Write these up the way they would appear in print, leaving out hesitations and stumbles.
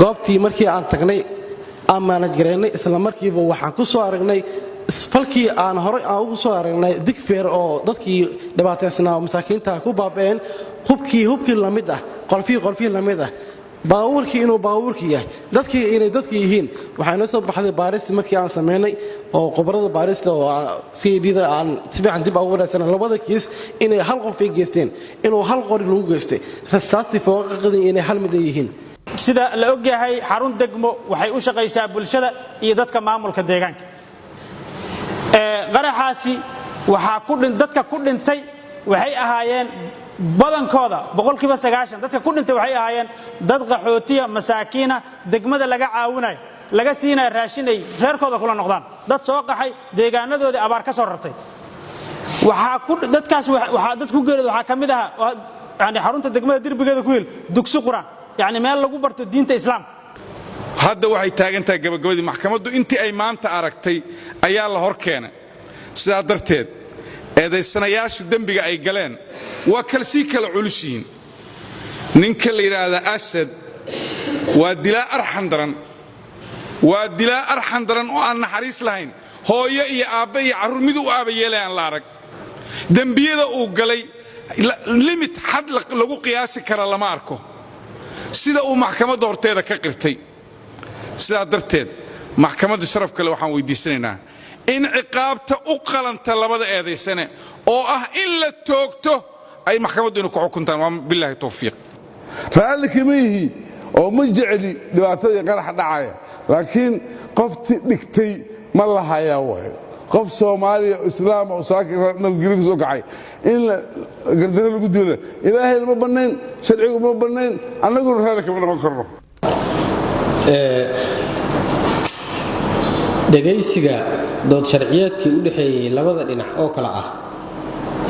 Goobtii markii aan tagnay, aan manage gareynay, isla markiiba waxaan ku soo aragnay falkii aan horay aan ugu soo aragnay Digfeer oo dadkii dhibaataysnaa oo masaakiinta ku baaba'een. Hubkii hubkii la mid ah, qolfihii qolfihii la mid ah, baabuurkii inuu baabuurkii yahay, dadkii inay dadkii yihiin. Waxaa inoo soo baxday baaris markii aan samaynay oo khubarada baarista oo CID-da aan si fiican dib ugu wanaagsan, labada kiis inay hal qof ay geysteen, inuu hal qori lagu geystay, rasaastii fooqaqadii inay hal mid ay yihiin. Sida la ogyahay, xarun degmo waxay u shaqaysaa bulshada iyo dadka maamulka deegaanka. Qaraxaasi waxaa dadka ku dhintay waxay ahaayeen badankooda, 90% dadka ku dhintay waxay ahaayeen dad qaxootiya, masaakiina, degmada laga caawinayo, laga siinaya raashin ay reerkooda kula noqdaan, dad soo qaxay, deegaanadoodii abaar ka soo rartay. Dadkaas waxaa dad ku geerida waxaa ka mid ahaa, yani, xarunta degmada derbigeeda ku yil dugsi Quraan, yani meel lagu barto diinta Islaamka. Hadda waxay taagan tahay gabagabadii. Maxkamaddu intii ay maanta aragtay ayaa la hor keenay. Sidaa darteed, eedaysanayaashu dembiga ay galeen waa kal sii kala culus yihiin. Ninka la yidhaahda Asad waa dilaa arxan daran, waa dilaa arxan daran oo aan naxariis lahayn. Hooyo iyo aabbe iyo carruur miduu u aaba yeelay aan la arag. Dembiyada uu galay limit, xad lagu qiyaasi kara lama arko, sida uu maxkamadda horteeda ka qirtay. Sidaa darteed, maxkamadda sharaf kale waxaan weydiisanaynaa in ciqaabta u qalanta labada eedaysane, oo ah in la toogto, ay maxkamaddu inu ku xukuntaan. Waa bilaahi towfiiq. Raalli kama yihi oo ma jecli dhibaatada iyo qaraxa dhacaya, laakiin qofti dhigtay ma la hayaa waayo. Qof Soomaaliya, Islaama oo saaka nabadgelyo ku soo kacay in gardaro lagu dilana Ilaahayna ma bannayn, sharcigu ma bannayn, annaguna raalli kama noqon karno. Dhegaysiga dood sharciyeedkii u dhexeeyey labada dhinac oo kale ah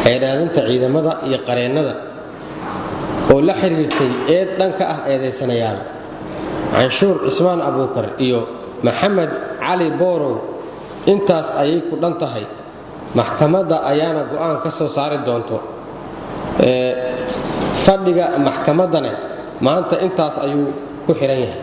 xeedhaadinta ciidamada iyo qareennada oo la xiriirtay eed dhanka ah eedaysanayaal Canshuur Cismaan Abuukar iyo Maxamed Cali Boorow intaas ayay ku dhan tahay. Maxkamadda ayaana go'aan ka soo saari doonto. Fadhiga maxkamaddana maanta intaas ayuu ku xihan yahay.